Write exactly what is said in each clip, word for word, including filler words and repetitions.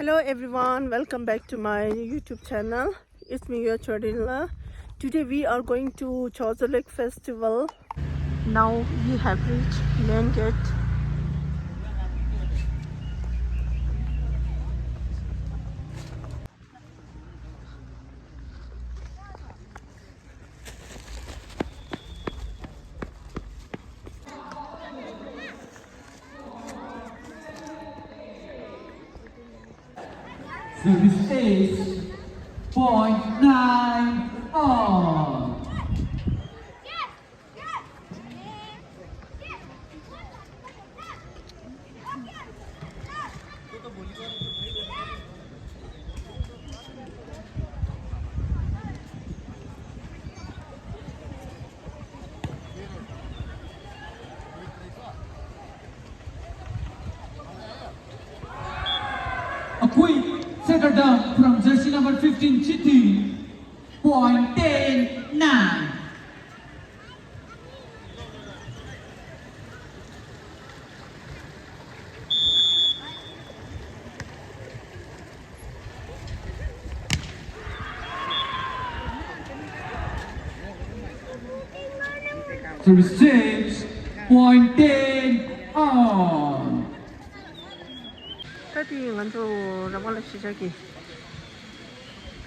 Hello everyone, welcome back to my YouTube channel. It's me, your Chorinla. Today we are going to Chozo Lake Festival. Now we have reached main gate. Service eight point nine all. A quick settle down from jersey number fifteen, Chiti. Point ten nine. Service change, point ten all. ད་དེ་ང་ཚོ་རང་དབང་ལ་གཞིས་ཆགས་ཀྱི་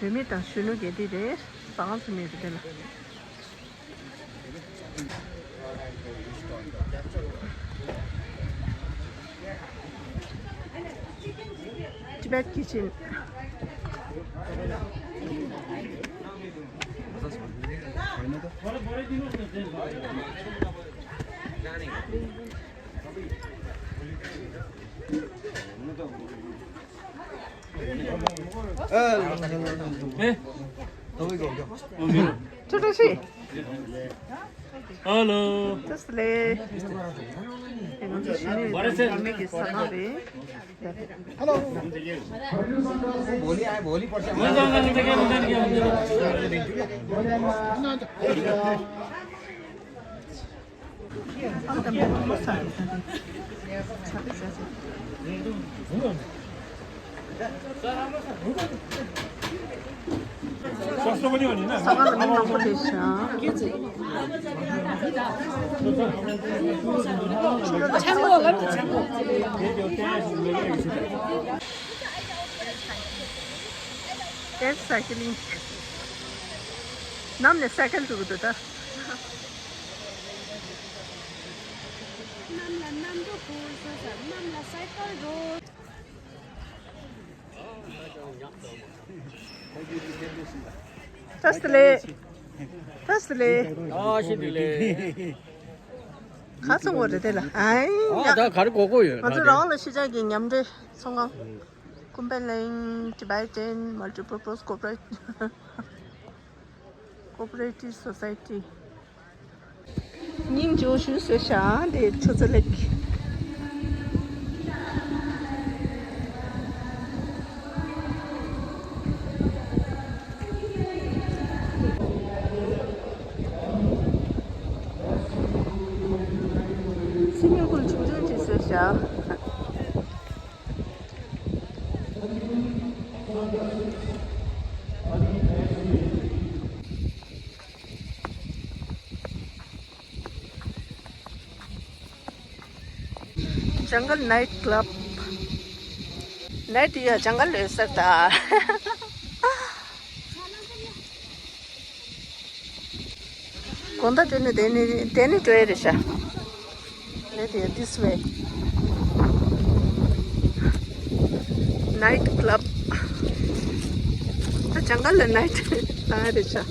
བོད་མི་དང་གཞོན་ནུ་གས་དེ་རེད། ཟ་ཁང་ཚོ་ནས་རེད་དེ་ལ། Tibet Kitchen. ཨེ། ཐུགས་རྗེ་ཆེ། ཧེ་ལོ། བཀྲ་ཤིས་བདེ་ལེགས། ང་ཚོ་གཞིས་ནས་མི་གི་ས་ཁང་རེད། ཧེ་ལོ། बोली आए, बोली पड़ से। ས་ག་ལ་མི་མང་པོ་རེད་ཤག Air cycling. གནམ་ནས་སའི་ཀལ་འགྲོ་གི་འདུག་ད། གནམ་ལ་གནམ་གྲུ་འཁོར་བཟོ་ས། གནམ་ལ་སའི་ཀལ་འགྲོ། བཀྲ་ཤིས་བདེ་ལེགས། བཀྲ་ཤིས་བདེ་ལེགས། ཨ་ཤི་བདེ་ལེགས། ག་ཚོད་འགོར་རེད་དེ་ལ། ཨའི་ཨ་ཡ། ད་ག་རེ་གོ་གོ་ཡོད་ང་ཚོ་ད་རང་དེ་ལ་གཞིས་ཆགས་ཀྱི་མཉམ་འབྲེལ་ཚོང་ཁང་། Kumbalang Tibetan Multipurpose Corporate- Cooperative Society. སྙིང་རྗེ་པོ་ཞུ་ཟེར་ཤག་འདི་ཆུ་ཚོད་ལེགས། སེམས་ཡོད་ཀུན་ཆུང་ཆུང་ཅིག་བཟོས་ཤག Jungle Night Club. Night ཡ་jungle ལོས་ཟེར་ད། དགོང་དག་དེ་ནི་དེ་ནི་དེ་ནི་འགྲོ་ཡ་རེད་ཤག Night ཡ་this way. Night club. ད་jungle ལ་night ལ་རེད་ཤག་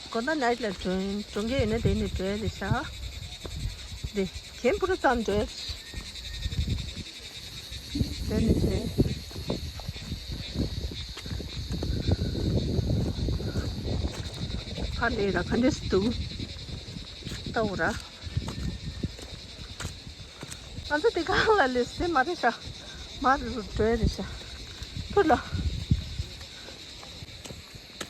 དགོང་དག་night ལ་འགྲོ་འགྲོ་མཁན་ཡོད་ན་དེ་ནི་འགྲོ་ཡ་རེད་ཤག་དེ་གན་པུ་ར་ཙམ་འགྲོ་ཡ་རེད། དེ་ནི་ཆེ། ཕར་ལས་ལ་ག་འདྲས་སུ་འདུག་ལྟ་འོ་ར། ང་ཚོ་དེ་གང་ལ་ལས་སེ་མ་རེད་ཤག་མར་རུ་འགྲོ་ཡ་རེད་ཤག་ཕུར་ལ།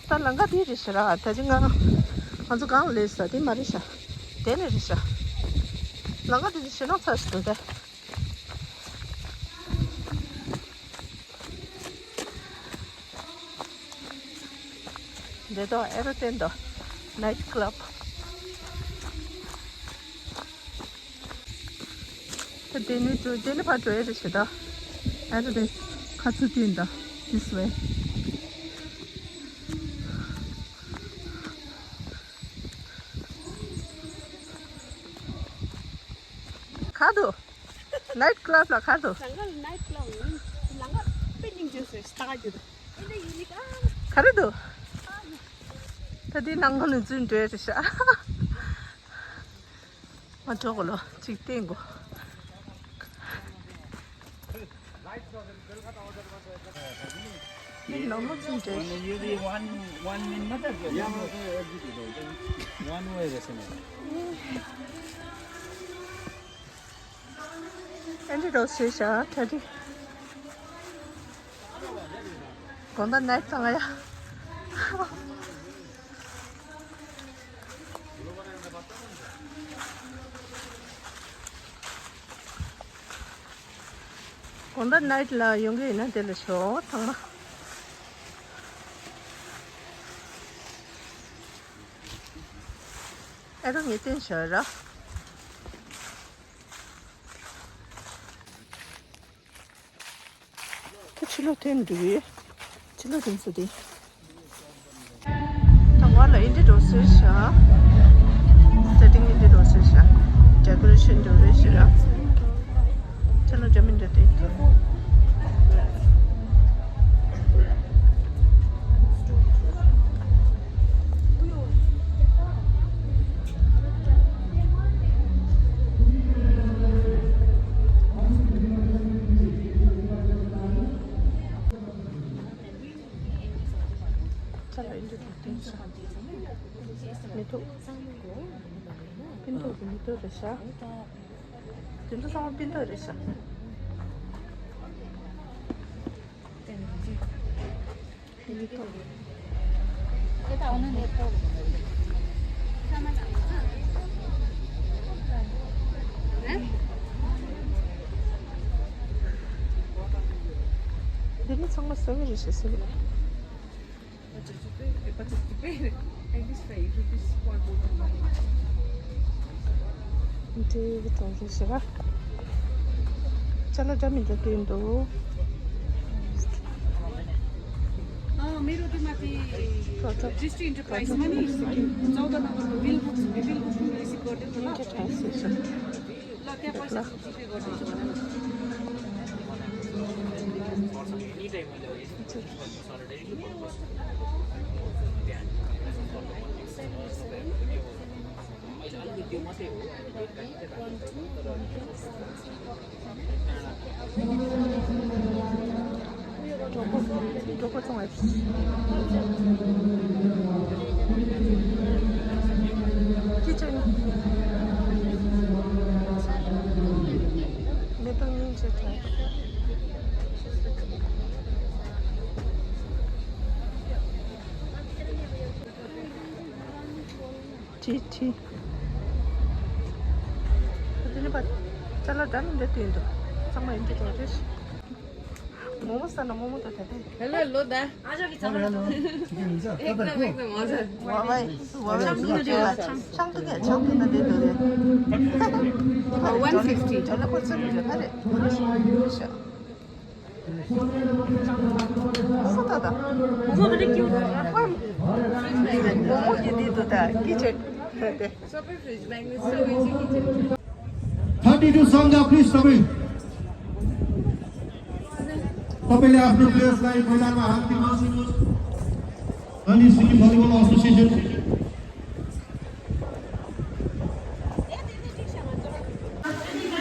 ད་ལམ་ཁ་དེ་རེད་ཤག་ར། ད་ཅི་ང་ང་ཚོ་གང་ལ་ལས་ས་དེ་མ་རེད་ཤག་དེ་ནས་རེད་ཤག་ལམ་ཁ་དེ་ཚོ་ཞེ་དྲག་ཚ་ཞིག་འདུག་ད། འདི་དག་ཨེ་རོ་སྟན་དང་ནའིཊ་ཀླབ། ད་དེ་ནས་འགྲོ། དེ་ནས་ཕར་འགྲོ་ཡ་རེད་ཤག་ད། ཨེ་རོ་དེ་ཁ་ཚུར་སྟོན་དང་། This way། ག་འདུག་ནའིཊ་ཀླབ་ལ་ག་འདུག་ལང་ཀར་ནའིཊ་ཀླབ་ཡིན། ལང་ཀར་དཔེ་སྙིང་རྗེ་ཟེར་ལྟ་ག་རྒྱུ་འདུག་ག་རེ་འདུག་ད་འདི་ནང་ལོགས་ནས་འཛུལ་འགྲོ་ཡ་རེད་ཤག་མ་འགྲོ་གོ་ལོ། ཅིག་བསྟན་གོ། མི་ནང་ལོགས་འཛུལ་འགྲོ་ཡ་རེད། One, one minute, not that good. One way, isn't it? ཨེ་འདྲ་རོ་ཞེས་བྱ་ཁྲ་ཁྲི། དགོང་དག་ནའིཊ་ཚང་ཡ། དགོང་དག་ནའིཊ་ལ་ཡོང་གི་ཡིན་ན་དེ་ལ་ཤོག་ཚང་མ། ཨེ་རོ་ངས་བསྟན་ཤག་ར། ད་ཕྱི་ལོགས་ཐོན་འགྲོ་གི་ཡོད། ཕྱི་ལོགས་ཐོན་ས་དེ། ད་ང་ལ་ཨེ་འདྲ་འགྲོ་སྲོལ་ཤག་སེ་ཊིང་ཨེ་འདྲ་འགྲོ་སྲོལ་ཤག་ཌེ་ཀོ་རེ་ཤན་འགྲོ་རེད་ཤག་ཕྱི་ལོགས་འདྲ་མི་འདྲ་དེ། ཅ་ལག་ཨེ་འདྲ་འདུག་སྟོན་ཤག་མི་འདུག་སྤུན་ཐོག་གི་མི་འདུག་རེད་ཤག་དེ་ཚོ་ཚང་མ་སྤུན་ཐོག་རེད་ཤག་འདི་ནི་ཚང་མ་སོ་གི་རེད་ཤག་སོ་གི། འདི་གི་གྲོང་ཚོ་ཞེ་དྲག་ཅ་ལག་འདྲ་མི་འདྲ་སྟོན་འདུག་ཨ་मेरो त्यो माथि डिस्ट्रिक्ट इन्टरप्राइजमा नि चौध नम्बरको bill book, bill booking receive गरिदिनु ल। ल, त्यहाँ पैसा जिपे गरिदिन्छु भन न। གྲོགས་པོ་གྲོགས་པོ་ཚོ་ང་ཅི་ཅན་མེ་ཏོག་སྙིང་རྗེ་དྲག་ཁྲི་ཁྲི། དེ་ནི་པ་ཅ་ལག་འདྲ་མི་འདྲ་སྟོན་འདུག་ཚང་མ་ཡིན་གྱི་རེད། མོག་མོག་ཟ་ན་མོག་མོག་དང་དེ་དེ། हेलो हेलो दा। आज अघि चल न। एकदम एकदम हजुर। वाह भाई, वाह भाई, छाम दुख्यो छाम दुख्यो छाम दुख्यो न दे दो रे। One fifty. चलो कुछ नहीं जाता रे। मोमो त त। मोमो पनि क्युट। मोमो के दे दो त किचन। सबै फ्रिजमा राख्नु, सबै चाहिँ किचन। थर्टी टू सन्ध्या प्लिज तपाईँ तपाईँले आफ्नो प्लेयर्सलाई मैदानमा हात दिनुहोस्। अनि Sikkim volleyball association.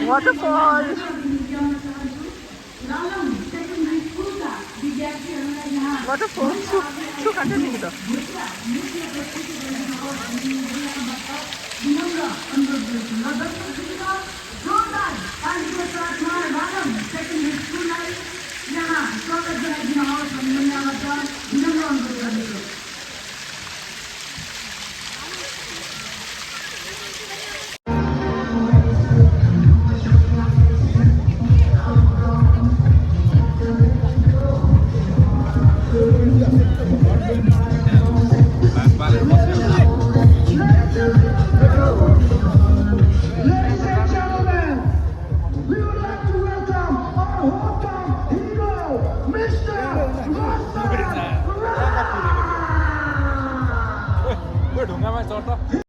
Waterfall. Waterfall छु छु खान्छ नि त। ཙོག་ཏོ།